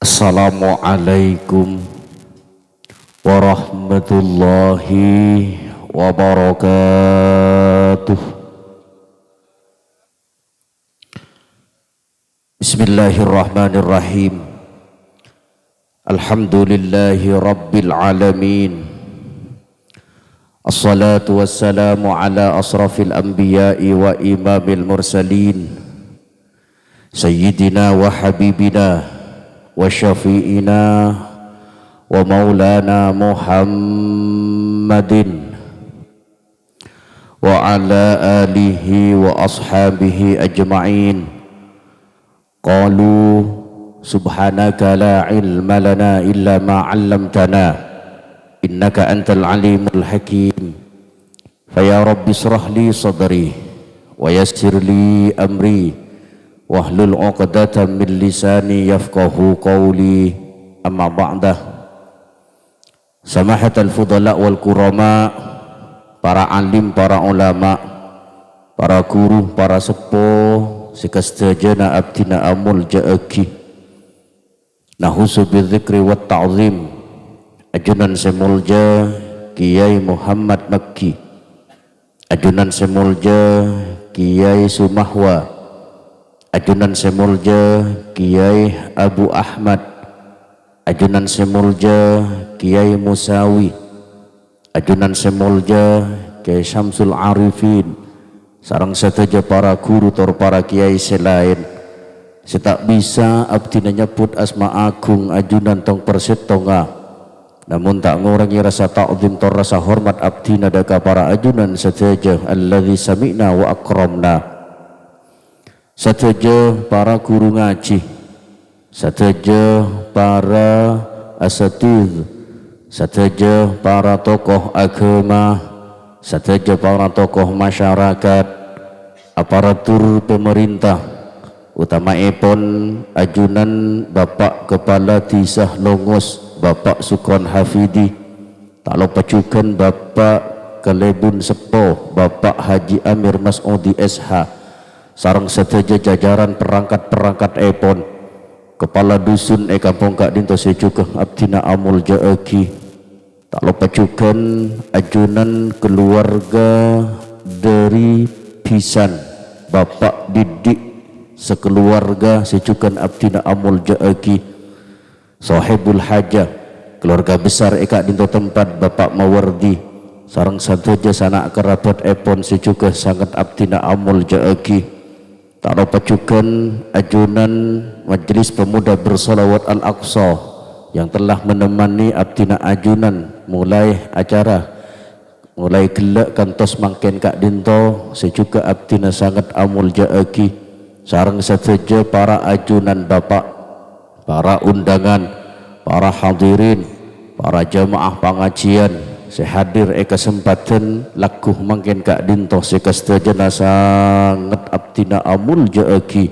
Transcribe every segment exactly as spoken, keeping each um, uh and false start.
Assalamualaikum warahmatullahi wabarakatuh. Bismillahirrahmanirrahim. Alhamdulillahi rabbil alamin. Assalatu wassalamu ala asrafil anbiya'i wa imamil mursalin, sayyidina wa habibina wa syafi'ina wa maulana Muhammadin wa ala alihi wa ashabihi ajma'in. Qalu, subhanaka la ilma lana illa ma 'allamtana, innaka antal alimul hakim. Fa ya Rabbi israh li sadri, wa yassir li amri, wahlul 'uqdatam min lisani yafqahu qawli. Amma ba'da. Samahatal fudala wal kurama, para alim, para ulama, para guru, para seppo, sè kasadhâjâna abdhina amoljâ'aghi. Nahusu bidzikri wat ta'zim. Ajunan sè molja Kiai Muhammad Maggi. Ajunan sè molja Kiai Sumahwa. Ajunan sè molja Kiai Abu Ahmad. Ajunan sè molja Kiai Musawi. Ajunan sè molja Kiai Syamsul Arifin, sareng sadhâjâ para guru tor para kiai sè laèn, sè ta' bisa abdhina nyebbhut asma agung ajunan tong-persèttonga, namong ta' ngorangè rasa ta'zim tor rasa hormat abdhina dhâ' ka para ajunan sadhâjâ alladzi sami'na wa akramna. Sadhâjâ para guru ngajhi, sadhâjâ para asatidz, sadhâjâ para tokoh aghâma, sadhâjâ para tokoh masyarakat, aparatur pamarènta, utamaèpon ajunan Bapa' Kepala Dhisa Longos, Bapa' Sukron Hafidi, ta' loppa jhughân Bapa' Kalèbun Seppo, Bapa' Haji Amir Mas'udi S H, sareng sadhâjâ jajaran perangkat-perangkatèpon, kepala dusun è kampong ka'dinto sè jhughân abdhina amoljâ'aghi. Ta' loppa jhughân ajunan keluarga dhâri bhisan, Bapa' Didik sakeluarga sè jhughân abdhina amoljâ'aghi. Sohibul hajah, keluarga besar è ka'dinto tempat, Bapa' Mawardi, sareng sadhâjâ sana' kerabatèpon sè jhughân sanget abdhina amoljâ'aghi. Ta' loppa jhughân ajunan Majelis Pemuda Bersolawat Al-Aqsa yang telah menemani abdhina ajunan mulai acara, mulai ghellâ' kantos mangkèn ka'dinto, sè jhughân abdhina sanget amoljâ'aghi, sareng sadhâjâ para ajunan Bapa'. Para undangan, para hadirin, para jamaah pangajiyân sè hadir è kasempadhân lagghu mangkèn ka'dinto sè kasadhâjâna sanget abdhina amoljâ'aghi.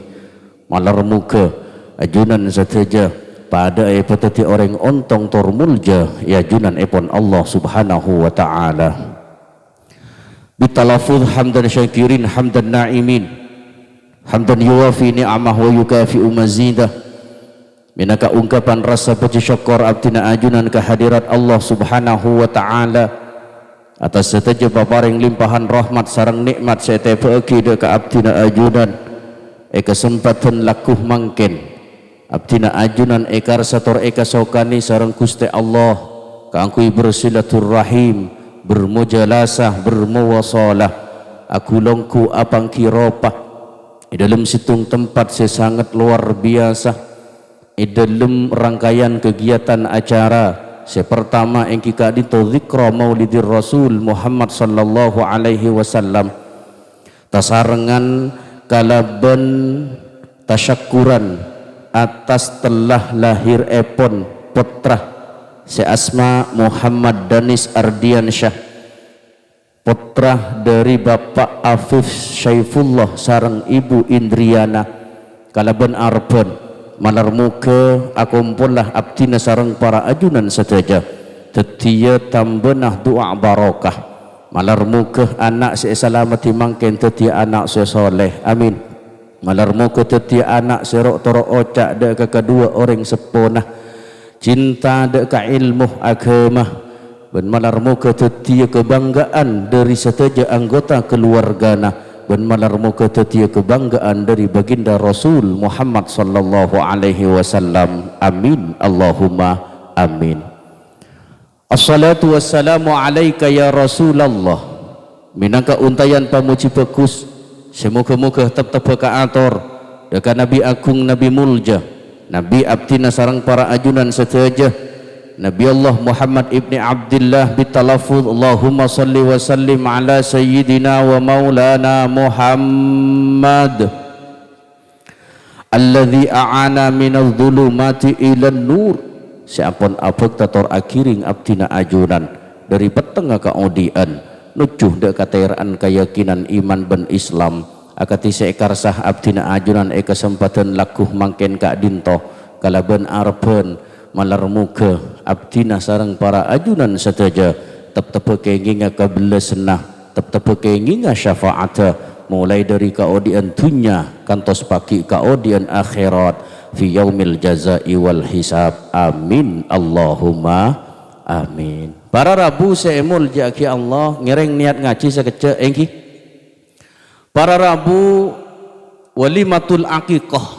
Malar moghâ ajunan sadhâjâ padhâ èpadhâddhi orèng ontong tor molja è ajunanèpon Allah Subhanahu wa Ta'ala. Bitalaffuz hamdan syakirin, hamdan na'imin, hamdan yuwafi ni'amah wa yukafi'u mazidah. Mènangka ungkapan rasa pojhi sokkor abdhina ajunan ka hadirat Allah Subhanahu wa Ta'ala, atas sadhâjâ paparèng limpahan rahmat sareng nè'mat sè ètèbâ'aghi dhâ' ka abdhina ajunan è kasempadhân lagghu mangkèn. Abdhina ajunan èkarsa tor èkasokanè sareng Ghustè Allah kaangghuy bersilaturrahim, bermujalasah, bermuwasalah, aghulongghu apangghi ropa è dhâlem sèttong tempat sè sanget lowar biyasa, è dhâlem rangkayan kegiatan acara sè partama èngghi ka'dinto Dzikra Maulidir Rasul Muhammad sallallahu alaihi wasallam. Tasarengan kalabân tasyakkuran atas tellah lahirèpon pottra sè asma Muhammad Danis Ardiansyah, pottra dhâri Bapa' Afif Syaifullah sareng Ibu Indriana. Kalabân arebbhân, malar moghâ akompolla abdhina sareng para ajunan sadhâjâ dhâddhiyâ tambâna du'a barokah. Malar moghâ ana' sè èsalameddhi mangkèn dhâddhiyâ ana' sè sholeh. Amin. Malar moghâ dhâddhiyâ ana' sè ro'-toro' oca' dâ' ka kaduwâ orèng seppona, cinta dâ' ka èlmo aghâma, bân malar moghâ dhâddhiyâ kabângga'an dhâri sadhâjâ anggota kaluwargana, bân malar moghâ dhâddhiyâ kabângga'an dhâri Baginda Rasul Muhammad sallallahu alaihi wasallam. Amin, Allahumma amin. Assalatu wassalamu alaika ya Rasulallah. Mènangka onta'an pamojhi bhâghus, sè moghâ-moghâ teptebbhâ kaator dâ' ka Nabi Agung, Nabi Molja, Nabi abdhina sareng para ajunan sadhâjâ, Nabi Allah Muhammad ibni Abdillah bitalaffuz, Allahumma shalli wa sallim ala sayyidina wa maulana Muhammad. Alladzi a'ana minadz-dzulumati ilan nur, sè ampon abhâkta tor aghirèng abdhina ajunan dhâri pettengnga kaodi'ân, nojjhu dâ' katèra'an kayakinan iman bân Islam, akadhi sè èkarsa abdhina ajunan è kasempadhân lagghu mangkèn ka'dinto, kalabân arebbhân malar moghâ abdhina sareng para ajunan sadhâjâ teptebbhâ kèngèngnga kabellasânna, teptebbhâ kèngèngnga syafa'adhâ, molaè dhâri kaodi'ân dhunnya kantos paghi' kaodi'ân akhèrat, fi yaumil jaza'i wal hisab. Amin, Allahumma amin. Para rabu sè èmoljâ'aghi Allah, ngèrèng niyat ngajhi sakejjhâ', èngghi. Para rabu walimatul aqiqah.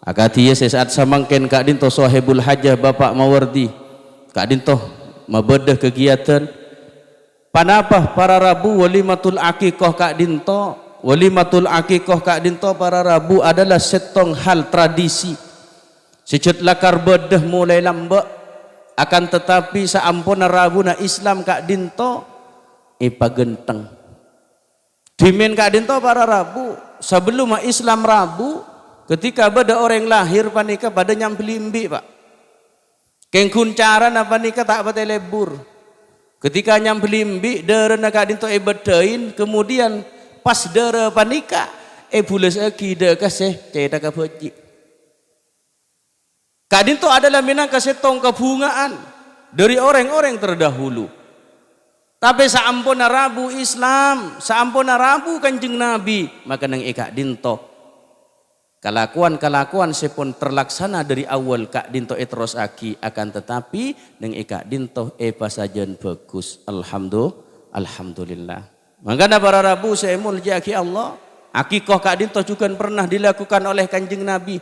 Akadhi sè sa'at samangkèn ka'dinto sohibul hajah Bapak Mawardi, ka'dinto mabâdâ kagiyadhân. Ponapa para rabu walimatul aqiqah ka'dinto? Walimatul aqiqah ka'dinto para rabu adalah sèttong hal tradisi sè jhât lakar bâdâ molaè lambâ', akan tetapi saamponna rabuna Islam ka'dinto èpaghântheng. Dhimèn ka'dinto para rabu, sabellunna Islam rabu, ketika bâdâ orèng lahir panèka padâ nyambelli embi', Pak. Kèng ghun carana panèka ta' patè lebur. Ketika nyambelli embi', dârâna ka'dinto èbâddhâi, kemudian pas dârâ panèka èbulâsaghi dâ' ka sè cèthagghâ bhâji'. Ka'dinto adalah mènangka sèttong kabhunga'an dhâri orèng-orèng terdahulu. Tapè saamponna rabu Islam, saamponna rabu Kanjeng Nabi, maka neng è ka'dinto kalakowan-kalakowan sè pon terlaksana dhâri awwal ka'dinto èterrossaghi, akan tetapi neng è ka'dinto èpasajân bhâghus. Alhamdu-, alhamdulillah. Mangkana para rabu sè èmoljâ'aghi Allah, aqiqah ka'dinto jhughân pernah dilakukan oleh Kanjeng Nabi.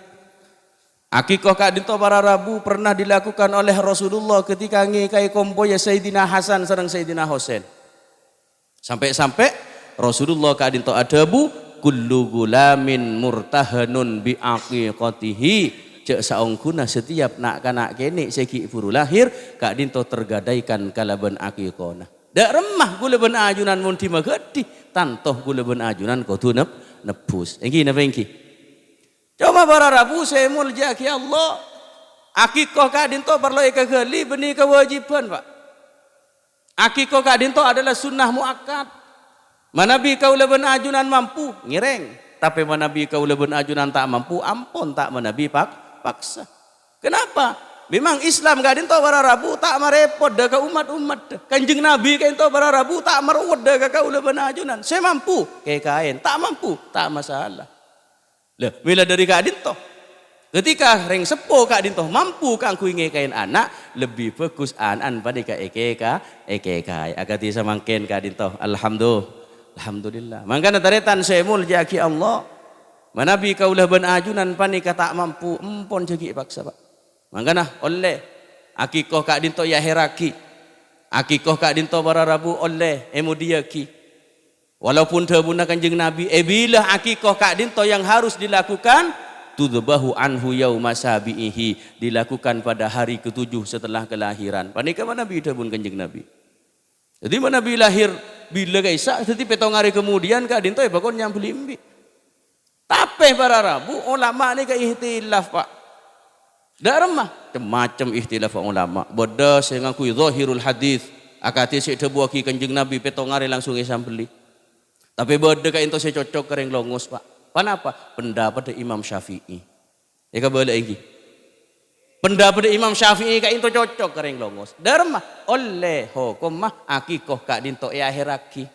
Aqiqah ka'dinto para rabu pernah dilakukan oleh Rasulullah ketika ngèkaè kompoyya Sayyidina Hasan sareng Sayyidina Husain. Sampè'-sampè' Rasulullah ka'dinto adhâbu, "Kullu ghulamin murtahanun bi aqiqatihi." Jhâ' saongghuna setiap na'-kana' kènè' sè ghi' bhuru lahir, ka'dinto tergadaikan kalabân aqiqahna. Dâ' remma ghulâ bân ajunan mon dhimma ghâdhi, tanto ghulâ bân ajunan kodhu neb-, nebbhus. Èngghi napa èngghi? Coma para rabu sè èmoljâ'aghi Allah, aqiqah ka'dinto parlo èkaghâli bânnè kawâjibhân, Pak. Aqiqah ka'dinto adalah sunnah muakkad. Manabi kaulâ bân ajunan mampu, ngèrèng. Tapè manabi kaulâ bân ajunan ta' mampu, ampon ta' manabi pak-, paksa. Kenapa? Memang Islam ka'dinto para rabu ta' marèpot dâ' ka ommat-ommat. Kanjeng Nabi ka'dinto para rabu ta' marowet dâ' ka kaulâ bân ajunan. Sè mampu, kèkaèn. Ta' mampu, ta' masalah. Lha, mèla dhâri ka'dinto. Ketika rèng seppo ka'dinto mampu kaangghuy ngèkaèn ana', lebbi bhâghus ana'na panèka èkèka-, èkèkaè. Akadhi samangkèn ka'dinto. Alhamdu-, alhamdulillah. Mangkana tarètan sè èmoljâ'aghi Allah, manabi kaulâ bân ajunan panèka ta' mampu, empon jhâ' ghi' paksa, Pak. Mangkana ollè aqiqah ka'dinto èahèrraghi. Aqiqah ka'dinto para rabu ollè èmodiyâghi. Walaupun dhâbuna Kanjeng Nabi, "È bilâ aqiqah ka'dinto yang harus dilakukan?" "Tudzbahu anhu yauma sabi'ihi," dilakukan pada hari ketujuh setelah kelahiran. Panèka manabi dhâbuna Kanjeng Nabi. Dhâddhi manabi lahir bilâ ka'issa', dhâddhi pètto arè kemudian ka'dinto èpakon nyambelli embi'. Tapè para rabu, ulama nèka ihtilaf, Pak. Dâ' remma, cem-macem ihtilaf ulama. Bâdâ sè ngangghuy zahirul hadits, akadhi sè èdhâbuwaghi Kanjeng Nabi pètto arè langsung èsambelli. Tapè bâdâ ka'dinto sè cocok ka rèng longos, Pak. Ponapa? Pendapaddhâ Imam Syafi'i. Èkabâlâ èngghi. Pendapaddhâ Imam Syafi'i ka'dinto cocok ka rèng longos. Dâ' remma, ollè hokomma aqiqah ka'dinto èahèrraghi.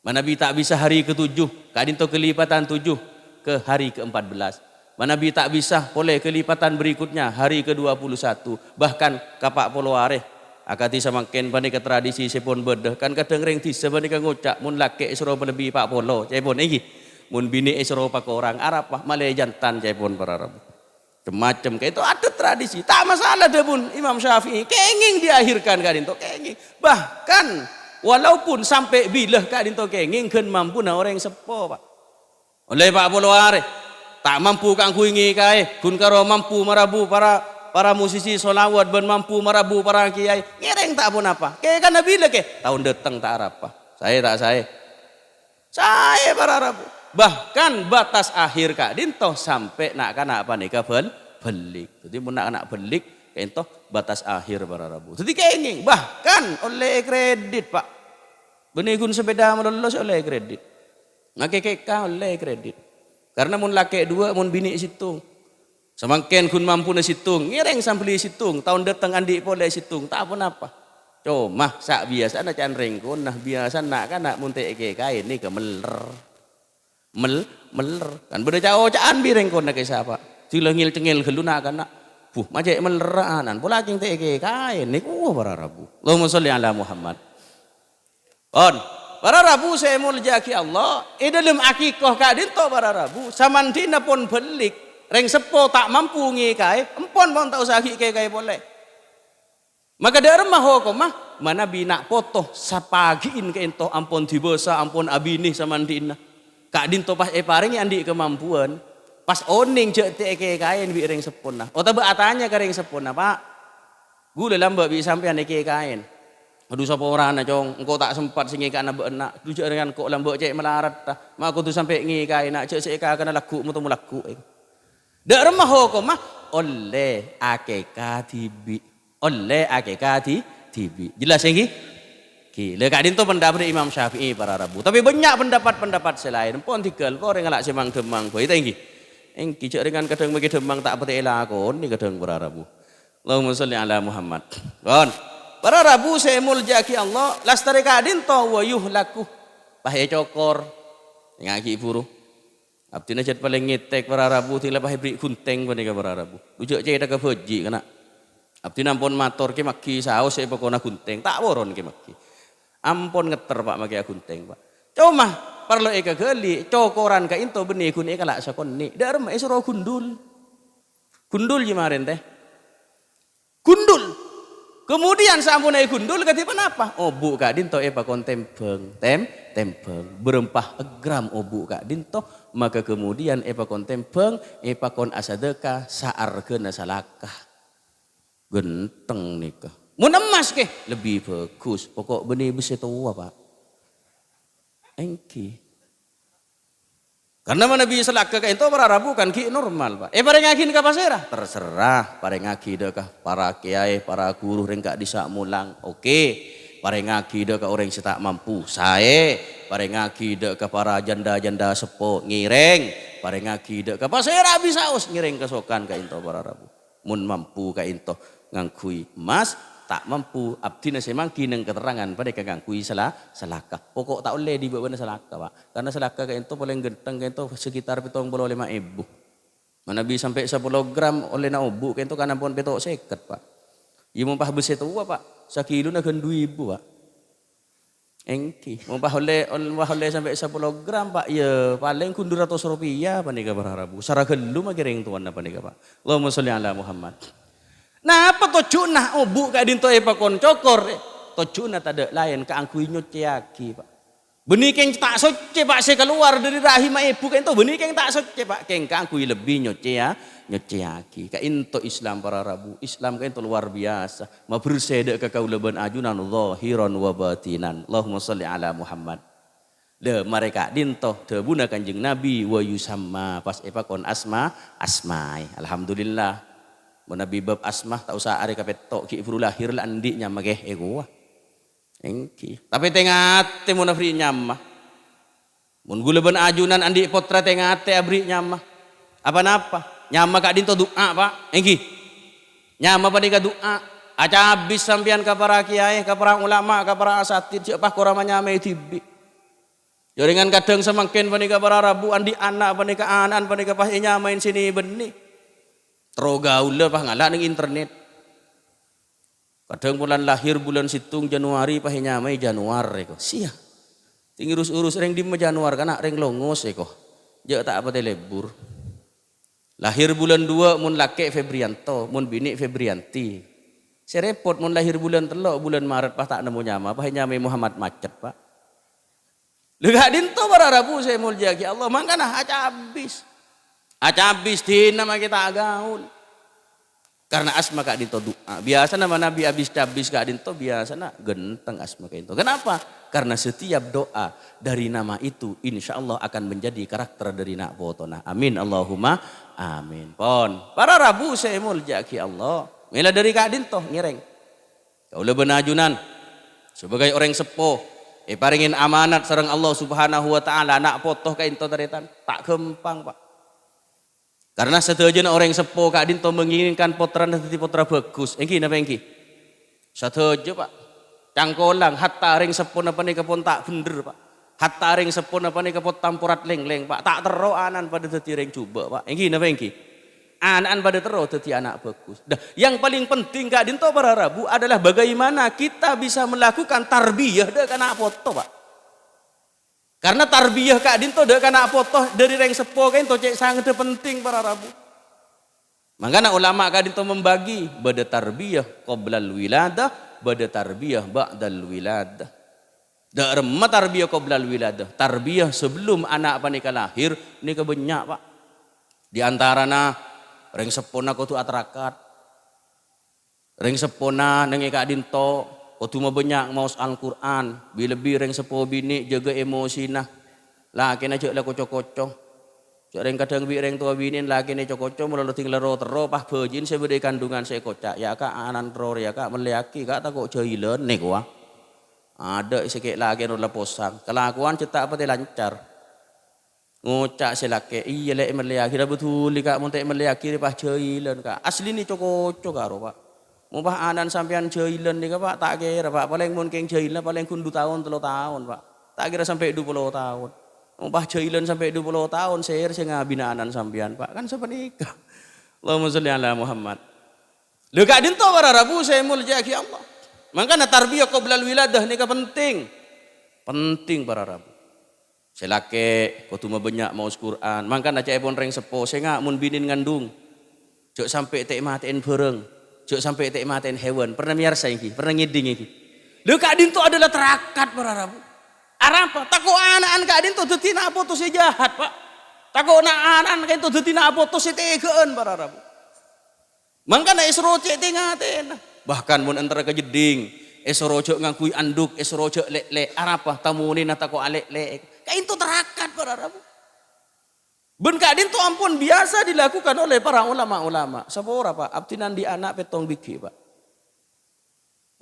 Manabi ta' bisa hari ketujuh, ka'dinto kelipatan tujuh. ke hari keempat belas. Manabi ta' bisa polè kalipatan berikutnya, hari kedua puluh satu, bahkan ka pa' polo arè. Akadhi samangkèn panèka tradisi sè pon bâdâ, kan kadhâng rèng dhisa panèka ngoca', "Mon lakè' èsoro palebbi pa' polo, ca'èpon, ènggi. Mon binè' èsoro pakorang, arapa? Malè jantan, ca'èpon, para rabu." Cem-macem, kaènto adât tradisi, ta' masalah dhâbuna Imam Syafi'i, kèngèng diakhirkan ka'dinto, kèngèng. Bahkan, walaupun sampè' bilâ ka'dinto kèngèng, ghân mampuna orèng seppo, Pa'. Ollè pa' polo arè, ta' mampu kaangghuy ngèkaè, ghun karo mampu marabu para, para musisi sholawat bân mampu marabu para kèyaè. Ngèrèng ta' ponapa. Kè kana bilâ kè? Taon dâteng ta' arapa. Saè ta' saè? Saè para rabu. Bahkan batas akhir ka'dinto sampè' na'-kana' panèka bâl-, bâlik. Dhâddhi mon na'-kana' bâlik, kaènto batas akhir para rabu. Dhâddhi kèngèng, bahkan ollè kredit, Pa'. Bânnè ghun sepèda malolo sè ollè kredit. Ngakè kèka ollè kredit. Karna mon lakè' duwâ', mon binè' sèttong. Samangkèn ghun mampuna sèttong, ngèrèng sambelli sèttong, taon dâteng andi' polè sèttong, ta' ponapa. Coma, sa' biyasana can rèng kona, biyasana na'-kana' mon ta' èkèkaè nèka mèller. Mèl-, mèller. Kan bâdâ ca'-oca'an bi' rèng kona kèsa, Pa'. Dilâ ngèl-cengngèl ghâllu na'-kana'. Buh, ma' cè' mèllerra anan, pola kèng ta' èkèkaè nèka, wah, para rabu. Allahumma sholli ala Muhammad. Pon, para rabu sè èmoljâ'aghi Allah, è dâlem akikoh ka'dinto para rabu, samandhina pon bâlik, rèng seppo ta' mampu ngèkaè, empon pon ta' osa ghi' kèkaè polè. Maka dâ' remma hokomma, manabi na' poto sapagi'in kaènto ampon dibâsa, ampon abinè samandhina. Ka'dinto pas èparèngè andi' kamampuwân, pas onèng jâ' ta' èkèkaè bi' rèng seppona, otabâ atanya ka rèng seppona, "Pa', ghulâ lambâ' bi' sampèyan èkèkaè." "Adu, saporana, Cong, engko' ta' sempat sè ngèkaè bâ'na. Du, jâ' rèng engko' lambâ' cè' malarat, ta. Ma' kodhu sampè' ngèkaè, na', jâ' sè èkakana lagghu' mo-, tamo lagghu', èng." Dâ' remma hokomma, ollè akèka dhibi'. Ollè akèka dhi-, dhibi'. Jelas, ènggi? Ghi, la ka'dinto pendapat Imam Syafi'i, para rabu. Tapè bânnya' pendapat-pendapat sè laèn. Pon dhigghâl, pon rèng ngala' sè mang-dhâmmang bhâi, ta' ènggi? Ènggi, jâ' rèng kan kadhâng mèkkè dhâmmang ta' patè èlakonè kadhâng, para rabu. Allahumma sholli ala Muhammad. Pon. Para rabu sè èmoljâ'aghi Allah, lastarè ka'dinto wa yuhlaku. Pas ècokor. Èngaghi buru. Abdhina jhât palèng ngètèk para rabu, dhing la pas èberri' ghunthèng panèka para rabu. Du, jâ' cèthagghâ bhâji', kana'. Abdhina ampon mator kè maghi saos sè èpakona ghunthèng, ta' woron kè maghi. Ampon ngètter, Pa', makè aghunthèng, Pa'. Coma, parlo èkaghâli, cokoran ka'dinto bânnè ghun èkala' sakonè'. Dâ' remma èsoro gundul. Gundul jiyâ marèn, tè. Gundul. Kemudian saamponna ègundul kadhi ponapa? Obu' ka'dinto èpakon tèmbhâng. Tèm-, tèmbhâng. Bârâmpa gram obu' ka'dinto, maka kemudian èpakon tèmbhâng, èpakon asadhâka saarghâna salaka. Ghântheng nèka. Mon emmas kè, lebbi bhâghus. Poko' bânnè bessè towa, Pa'. Ènggi. Karna manabi salaka ka'dinto para rabu kan ghi' normal, Pa'. Èparèngaghi ka pasèra? Terserah, parèngaghi dâ' ka para kèyaè, para ghuru rèng ka'dissa' molang. Oke. Parèngaghi dâ' ka orèng sè ta' mampu. Saè. Parèngaghi dâ' ka para janda-janda seppo. Ngèrèng. Parèngaghi dâ' ka pasèra bisaos. Ngèrèng kasokan ka'dinto para rabu. Mon mampu ka'dinto ngangghuy emmas, ta' mampu, abdhina sè mangghi neng katerrangan panèka ngangghuy sala-, salaka. Poko' ta' ollè dhibi' bâ'na salaka, Pa'. Karna salaka ka'dinto palèng ghântheng ka'dinto sekitar pèttong polo lèma èbu. Manabi sampè' sapolo gram ollèna obu' ka'dinto kan ampon pètto' sèket, Pa'. Iyâ, mon pas bessè towa, Pa', sakilona ghân du èbu, Pa'. Ènggi, mon pas ollè, ol-, pas ollè sampè' sapolo gram, Pa', iyâ palèng ghun du ratos ropèya panèka para rabu. Sara ghâllu makè rèng towana panèka, Pa'. Allahumma sholli ala Muhammad. Napa tojjhuna obu' ka'dinto èpakon cokor? Tojjhuna tadâ' laèn kaangghuy nyoccèyaghi, Pa'. Bânnè kèng ta' soccè, Pa', sè kalowar dâri rahimma èbu ka'dinto, bânnè kèng ta' soccè, Pa', kèng kaangghuy lebbi nyoccèya-, nyoccèyaghi. Ka'dinto Islam para rabu, Islam ka'dinto luar biasa. Mabersè dâ' ka kaulâ bân ajunan zahiran wa batinan. Allahumma sholli ala Muhammad. Lha, marè ka'dinto dhâbuna Kanjeng Nabi, "Wa yusamma," pas èpakon asma, asmaè. Alhamdulillah. Manabi bab asma, ta' osa arè kapètto', ghi' buru lahèr la andi' nyama kè, èkowa. Ènggi. Tapè tè-ngatè mon aberri' nyama. Mon ghulâ bân ajunan andi' pottra tè-ngatè aberri' nyama. Apa-napa? Nyama ka'dinto du'a, Pa'. Ènggi. Nyama panèka du'a. Acabis sampèyan ka para kèyaè, ka para ulama, ka para asatid, jhâ' pas kora manyamaè dhibi'. Jaringan kadhâng samangkèn panèka para rabu andi' ana' panèka, ana'na panèka pas ènyamaè sè nè-bânnè. Terro gaulâ pas ngala' neng internet. Kadhâng polana lahir bulân sèttong Januari pas ènyamaè Januar èko. Sia. Sè ngurus-urus rèng dimma Januar, kana' rèng longos èko. Jâ' ta' patè lebur. Lahir bulân duwâ' mon lakè' Febrianto, mon binè' Febrianti. Sè rèpot mon lahir bulân tello', bulân Maret pas ta' nemmo nyama, pas ènyamaè Muhammad Macet, Pak. Lha ka'dinto para rabu sè èmoljâ'aghi Allah, mangkana acabis. Acabis dina makè ta' gaul. Karna asma ka'dinto du'a. Biyasana manabi abis-cabis ka'dinto biyasana ghenteng asma ka'dinto. Kenapa? Karena setiap doa dari nama itu insya Allah akan menjadi karakter dari na' potona. Amin, Allahumma amin. Pon. Para rabu sè èmoljâ'aghi Allah. Mèla dhâri ka'dinto ngèrèng. Kaulâ bân ajunan, sebagai orèng seppo, èparèngè amanat sareng Allah Subhanahu wa Ta'ala, na' poto ka'dinto tarètan. Ta' ghâmpang, Pak. Karna sadhâjâna orèng seppo ka'dinto menginginkan pottrana dhâddhi pottra bhâghus. Èngghi napa èngghi? Sadhâjâ, Pak. Cangkolang, hatta rèng seppona panèka pon ta' bhendher, Pak. Hatta rèng seppona panèka pon tamporat lènglèng, Pak. Ta' terro ana'na padâ dhâddhi rèng jhubâ', Pak. Èngghi napa èngghi? Ana'na padâ terro dhâddhi ana' bhâghus. Nah, yang paling penting ka'dinto para rabu adalah bagaimana kita bisa melakukan tarbiyah dâ' ka na' poto, Pak. Karna tarbiyah ka'dinto dâ' ka na' poto dhâri rèng seppo ka'dinto cè' sangaddhâ penting para rabu. Mangkana ulama ka'dinto membagi, bâdâ tarbiyah qoblal wiladah, bâdâ tarbiyah ba'dal wiladah. Dâ' remma tarbiyah qoblal wiladah, tarbiyah sebelum ana' panèka lahir, nèka bânnya', Pak. Di antarana rèng seppona kodhu atarakat. Rèng seppona neng è ka'dinto kodhu mabânnya' maos Al-Qur'an, bi-, lebbi rèng seppo binè' jâgâ emosina. Lakèna jâ' la koco-koco. Jâ' rèng kadhâng bi' rèng towa binè'na lakèna èco-koco, molaè lo ding la ro-terro, pas bhâji'na sè bâdâ è kandungan sè èkoca', "Ya', Ka', ana'na terro rèya, Ka', mellèyaghi, Ka', tako' jhâilân," nèkowa. Adâ' sè kè' lakèna la posang, kalakowan cè' ta' patè lancar. Ngoca' sè lakè', "Iyâ, Lè', mellèyaghi, la bâdhuli, Ka', mon ta' mellèyaghi rè pas jhâilân, Ka'." Asli nè co-koco karo, Pak. Mon pas ana'na sampèyan jhâilân nèka, Pak, ta' kèra, Pak. Palèng mon kèng jhâilân, palèng ghun du taon, tello taon, Pak. Ta' kèra sampè' du polo taon. Mon pas jhâilân sampè' du polo taon, sèra sè ngabina ana'na sampèyan, Pak. Kan sapanèka. Allahumma sholli ala Muhammad. Lha, ka'dinto para rabu sè èmoljâ'aghi Allah. Mangkana tarbiyah qoblal wiladah nèka penting. Penting para rabu. Sè lakè' kodhu mabânnya' maos Qur'an. Mangkana ca'èpon rèng seppo, sènga' mon binèn ngandung. Jhâ' sampè' tè'-matè'èn bhârâng. Jhâ' sampè' tè'-matè'èn hèwan. Pernah mèyarsa èngghi? Pernah ngèdhing èngghi? Lha, ka'dinto adalah tarakat para rabu. Arapa? Tako' ana'na ka'dinto dhâddhi na' poto sè jahat, Pak. Tako' na'-, ana'na ka'dinto dhâddhi na' poto sè tèghâ'ân para rabu. Mangkana èsoro cè' tè-ngatèna. Bahkan mon entara ka jeddhing, èsoro jhâ' ngangghuy andhuk, èsoro jhâ' lè'-lè'. Arapa? Tamonèna tako' alè'-lè'. Ka'dinto tarakat para rabu. Bân ka'dinto ampon biyasa dilakukan oleh para ulama-ulama. Sapora, Pak? Abdhina andi' ana' pèttong bighi', Pak.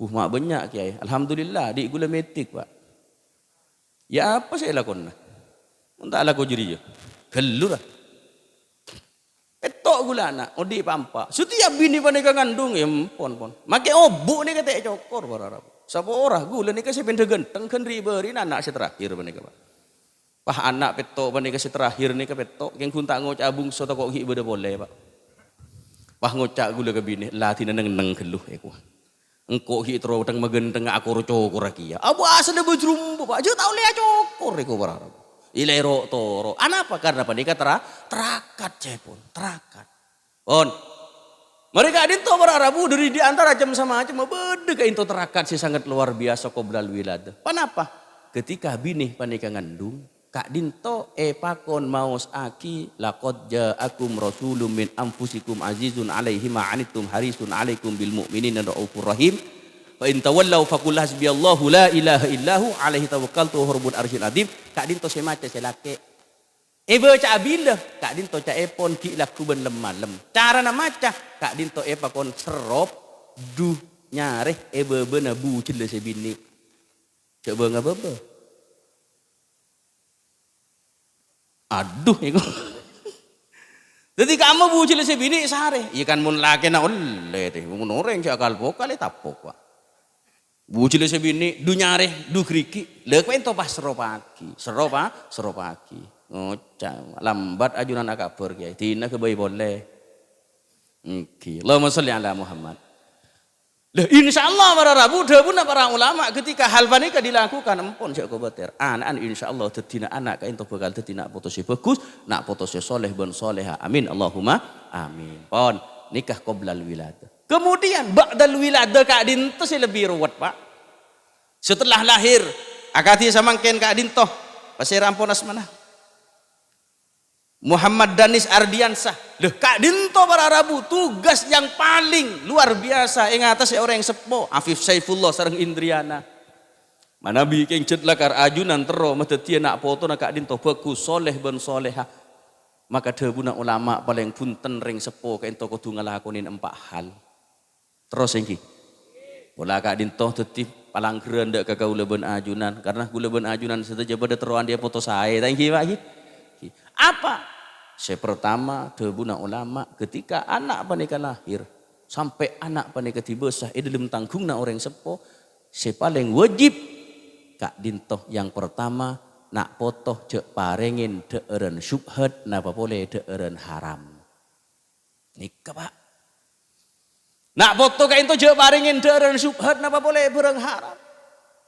Uh, ma' bânnya', Kèyaè. Alhamdulillah, andi' ghulâ medik, Pak. Ya, apa sè èlakona? Mon ta' alako jârèya. Ghâllu, ra. Pètto' ghulâna, odi' pa'-empa'. Setiap binè panèka ngandung, ya ampon, pon. Makè obu' nèka ta' ècokor, para rabu. Sapora, ghulâ nèka sè pèndhâ ghântheng, ghân ri'-bâri'na ana' sè terakhir panèka, Pak. Pas ana' pètto' panèka sè terakhir nèka pètto', kèng ghun ta' ngoca'a bungso tako' ghi' bâdâ polè, Pak. Pas ngoca' ghulâ ka binè, "La dina neng-enneng ghâllu," èkowa. "Engko' ghi' terro thèng-maghânthengnga akor-cokor kèya." Abu asalla bâjrumbu, Pak. Jhâ' ta' ollè acokor èkowa, para rabu. Ilèro' toro'. Anapa? Karna panèka tera-, terakat, ca'èpon. Terakat. Pon. Marè ka'dinto para rabu dhâri di antara cem-samacemma bâdâ ka'dinto terakat sè sanget luar biasa qoblal wiladah. Panapa? Ketika binè panèka ngandung, ka'dinto èpakon maosaghi, "Laqad ja'akum rasulun min anfusikum azizun 'alaihi ma 'anittum harisun 'alaikum bil mu'minina raufur rahim. Fa in tawallaw faqul hasbiyallahu la ilaha illahu 'alaihi tawakkaltu wa huwa rabbul arsyil azim." Ka'dinto sè maca sè lakè'. Èbâca'a bilâ, ka'dinto ca'èpon ghi' lagghu bân lem-malem. Carana maca, ka'dinto èpakon serrop, du, nyarè è bâbâna bujellâ sè binè'. Jhâ' bânga bâbâ. Adhu, èkowa. Dhâddhi ka'amma bujellâ sè binè' sarè. Iyâ kan mon lakèna ollè, tè. Mon orèng sè akal bokal, ètapok, Pak. Bujulâ sè binè', du nyarè, du ghârighi'. Lha, ka'ento pas serropaghi. Serropa-, serropaghi. Ngoca', "Lambat ajunan akabhâr, Kèyaè. Dina ghâbây polè." Èngghi. Allahumma sholli ala Muhammad. Lah, insyaallah para rabu, dhâbuna para ulama, ketika hal panèka dilakukan, empon jhâ' kobâtèr. Ana'na insyaallah dhâddhina ana' ka'ento bhâkal dhâddhi na' poto sè bhâghus, na' poto sè sholeh bân sholehah. Amin. Allahumma amin. Pon, nikah qoblal wiladah. Kemudian ba'dal wiladah ka'dinto sè lebbi ruwet, Pak. Setelah lahir, akadhi samangkèn ka'dinto, pasèra ampon asmana? Muhammad Danis Ardiansyah. Lho, ka'dinto para rabu, tugas yang paling luar biasa è ngatasè orèng seppo, Afif Saifullah sareng Indriana. Manabi kèng jhât lakar ajunan terro madhâddhiyâ na' potona ka'dinto bhâghus, sholeh bân sholehah. Maka dhâbuna ulama, palèng bhunten rèng seppo ka'dinto kodhu ngalakonè empa' hal. Terros èngghi. Pola ka'dinto dhâddhi palangghârân dâ' ka kaulâ bân ajunan, karna kaulâ bân ajunan sadhâjâ padâ terro andi'â poto saè, ta' èngghi, Pak, èngghi? Apa? Sè pertama, dhâbuna ulama, ketika ana' panèka lahir, sampè' ana' panèka dibâsa è dâlem tangghungnga orèng seppo, sè palèng wajib ka'dinto yang pertama, na' poto jhâ' parèngè dhâ'ârân syubhat napa polè dhâ'ârân haram. Nèka, Pak. Na' poto ka'dinto jhâ' parèngè dhâ'ârân syubhat napa polè bhârâng haram.